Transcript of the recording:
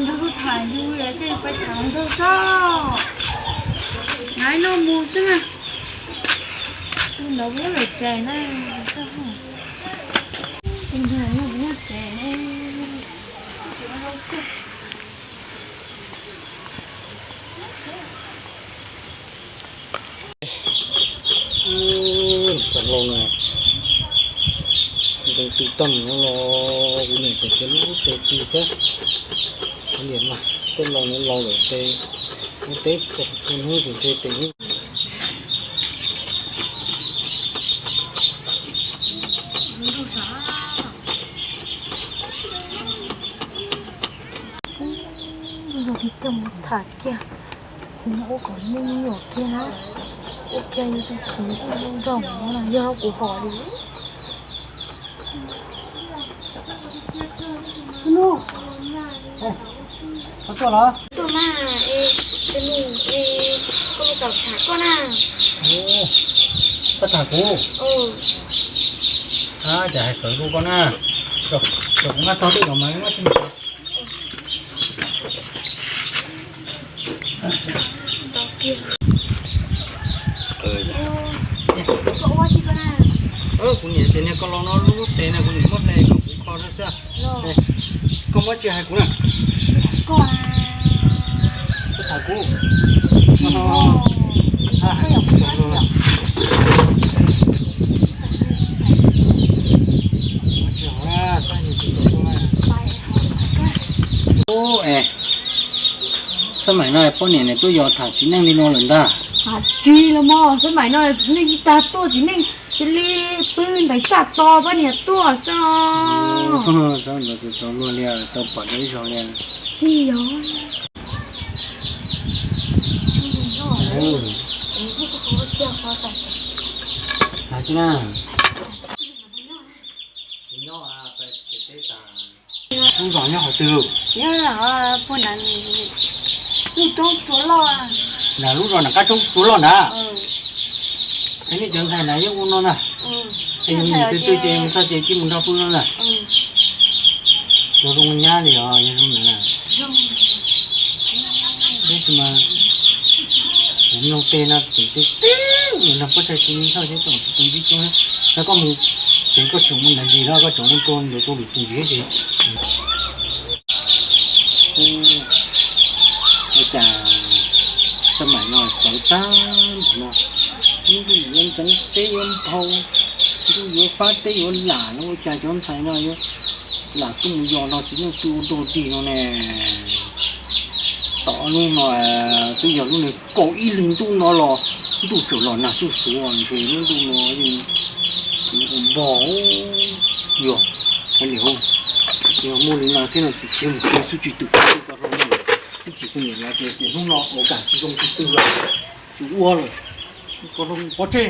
Nraug tham yus, yog koj yuav pais tham nraug tso. Naiv no mus xwb na. Tus ntawd muab lawm tsev na, tus ntawd muab tsev na. Cov hlau no, ntoo tw tag no los kuv niam tseem tias lub teb tw thiab. Liam mas tej laus no laus lawm ces ua teb txhua hnub ces ntshe tes yeej Ua li coj mus tham kiag, kuv mus ua kom me me nyuam kiag na. Ua kiag yus tus txiv nraug no yog kuv hom li. Koj tuaj los? Tuaj mas, es, tus nus, es, koj puas kam tham koj na? Koj tham kuv? Ab, cas hais txawv dua koj na. Kom kuv maj tog twb los mas maj tsis mus. Kuv niam tias niag ko los no lub tes na, kuv niam muab hle kom kuv kho rau xwb. Koj muab tsis hais kuv na. Koj tham kuv. Xab maim no poj niam nws tuaj yos tham txiv neej li no lawm ntag. Tsis los mas, xab maim no txiv neej tsis tas tuaj, txiv neej cia li pw ntawm txaj tos poj niam tuaj xwb os. Txhob ntxov txog luag li, tau pom rau ib zaug li. Tsis yog. Tsis yog. Lub zos nyob qhov twg? Nyob puag nram lub roob Tsuas Loj. Nram lub zos nram qab roob Tsuas Loj ntag. Es nej cov ntxhais na yeej ua no ntag. Es yus niam twb twb ces mus txog ces cia mus nrog pw no ntag. Tsuas zoo nyab li os, yog zoo ntawd na. Tab sis mas kuv mloog tej no ces twb twb nrog poj tsag tus me ntxhais thiab tus ntxhais coob, yog koj mus ces koj tseem mus ntawd ntsis los koj tseem mus rau ntawd rau lwm tus ntsis ces. Ua cas xab maim no txawv tag npaum no, ntuj yuav ntxeev teb yuav nphau, ntuj yuav fab teb yuav lam no, ua cas cov ntxhais no yuav lam tuaj mus yos nrog txiv neej pw ua dog dig no ne. Tom hnub no twb yog lub neeg kaum ib hlis ntuj no los ntuj tseem los nag xuj xuav, ntshe lub ntuj no yeej npog. Yog, yog muaj li no thiab no ces khiav mus tsev xwb tsis tu ko hlo no. Ib tsis kuv niam lawv tias hnub no ua kam tsis zoo tsis twg lawm, tsis ua lawm, ko hlo pov tseg.